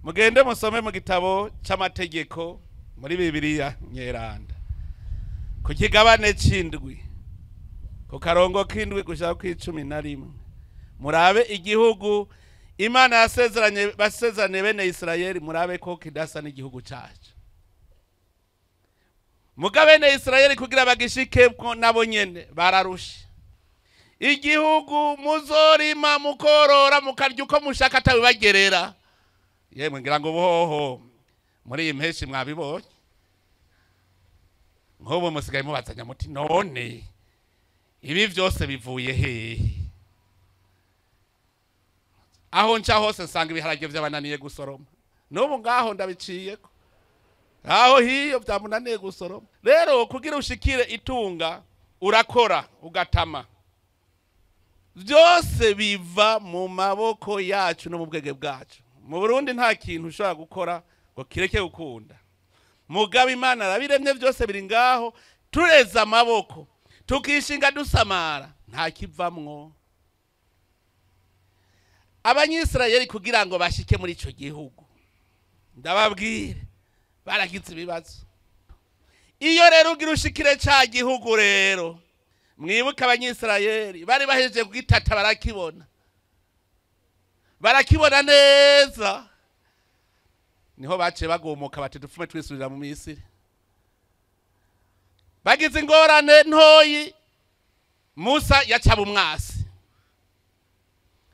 Mugende musome mu gitabo c'amategeko muri Bibiliya Nyeranda, ku kigabane c'indwi, ku karongo k'indwi gushika ku 11, murabe igihugu Imana yasezeranye basezeranye bene Isirayeli, murabe ko kidasa n'igihugu cacu. Muga bene Isirayeli kugira bagishikemwo nabo nyene bararushe. Igihugu muzorima, mukorora, mukarya uko mushaka atabibagerera. Yemwe, ngira ngo ubuhoho muri iyi mpeshi mwabibonye. Nk'ubu musigaye mubazanya muti: "None ibi byose bivuye hehe?" Aho nca hose nsanga ibiharage by'abananiye gusoroma. N'ubu ngaho ndabiciyeko, aho hiyo byamunaniye gusoroma. Rero kugira ushikire itunga, urakora ugatama. Byose biva mu maboko yacu no mu bwenge bwacu. Mu Burundi nta kintu ushobora gukora ngo kireke gukunda. Mugabo Imana arabiremye, byose biri ngaho. Tureze amaboko tukishinga dusamara, nta kivamwo. Abanyisirayeli kugira ngo bashike muri ico gihugu, ndababwire, baragize ibibazo. Iyo rero ugira ushikire ca gihugu, rero mwibuke Abanyisirayeli bari bahejeje kugitata, barakibona, barakibona neza, niho baciye bagumuka bati: "Dupfume twisubirira mu Misiri." Bagize ingorane ntoyi, Musa yacaba umwasi.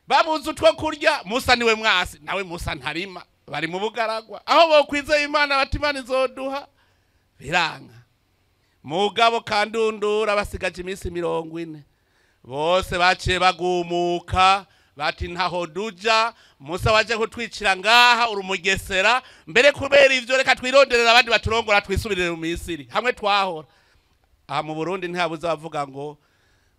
Babuze utwo kurya, Musa niwe mwasi. Nawe Musa ntarima, bari mu bugaragwa. Aho bokwizeye Imana bati: "Imana izoduha", biranga. Mugabo kandundura, basigaje iminsi 40, bose baciye bagumuka bati: "Ntaho duja, Musa waje kutwicira ngaha, uri umugesera mbere. Kubera ivyo, reka twironderera abandi baturongora, twisubirire mu Misiri hamwe twahora." Aha mu Burundi ntihabuze abavuga ngo: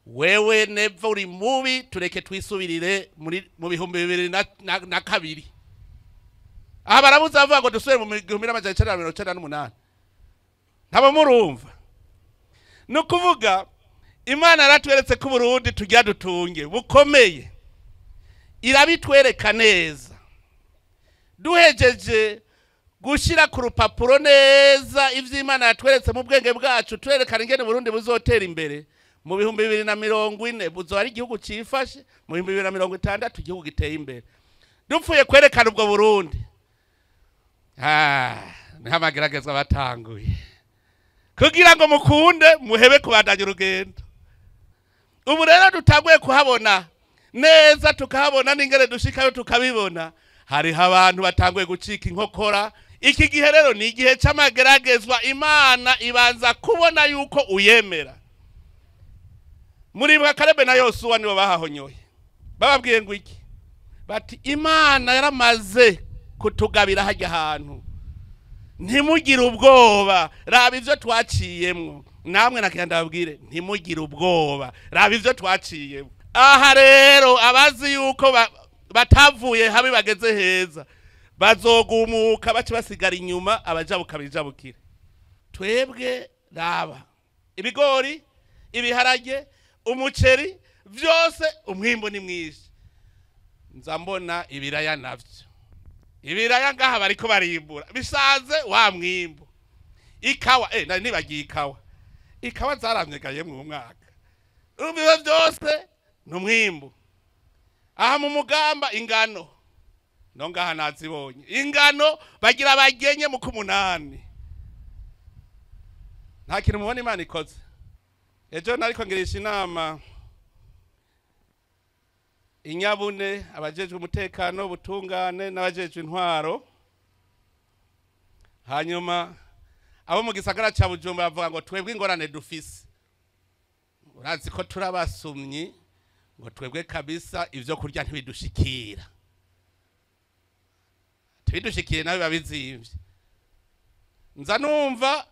"Wewe Neva uri mubi, tureke twisubirire muri mu 2002." Aha barabuze abavuga ngo dusubire mu 1998. Ntabo murumva. Ni ukuvuga Imana yaratweretse ko Uburundi tujya dutunge bukomeye, irabitwereka neza. Duhejeje gushyira ku rupapuro neza ivyo Imana yatweretse mu bwenge bwacu, turerekana ingene Burundi buzotera imbere mu 2040, buzoba ari igihugu cifashe, mu 2060 igihugu giteye imbere. Dupfuye kwerekana ubwo Burundi, niho amageragezwa batanguye kugira ngo mukunde muhebe kubandanya urugendo. Ubu rero dutanguye kuhabona neza, tukahabona n'ingene dushikayo tukabibona. Hariho abantu batanguye gucika inkokora. Iki gihe rero ni igihe c'amageragezwa. Imana ibanza kubona yuko uyemera. Muribuka Karebe na Yosuwa, nibo bahahonyoye. Bababwiye ngo iki? Bati: "Imana yaramaze kutugabira hajya hantu, ntimugire ubwoba, raba ivyo twaciyemwo." Namwe nakenda ndababwire: ntimugire ubwoba, raba ivyo twaciyemwo. Aha rero abazi yuko batavuye habi bageze heza bazogumuka, bace basigara inyuma, abajabuka bijabukire. Twebwe raba ibigori, ibiharage, umuceri, vyose umwimbo ni mwinshi. Nza mbona ibiraya navyo, ibiraya ngaha bariko barimbura bisanze wa mwimbo. Ikawa, nari nibagiye ikawa. Ikawa zaramyegaye mu mwaka. Urumva, byose ni umwimbu. Aha mu Mugamba ingano no ngaha nazibonye, ingano bagira bagenye mu kumunani. Nta kintu mubona Imana ikoze. Ejo nariko ngirisha inama inyabune, abajejwe umutekano, ubutungane n'abajejwe intwaro. Hanyuma abo mu gisagara ca Bujumbura bavuga ngo: "Twebwe ingorane dufise, urazi ko turabasumyi, ngo twebwe kabisa ivyo kurya ntibidushikira, tibidushikiye nawe biba bizimvye." Nza numva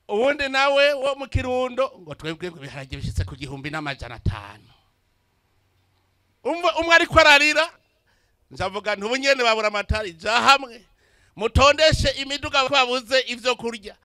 uwundi nawe wo mu Kirundo ngo: "Twebwe ngo ibiharage bishitse ku 1500." Umva, umwe ariko ararira. Njavuga nti: "Ubu nyene babura amatari, ja hamwe mutondeshe imiduga, babuze ivyo kurya."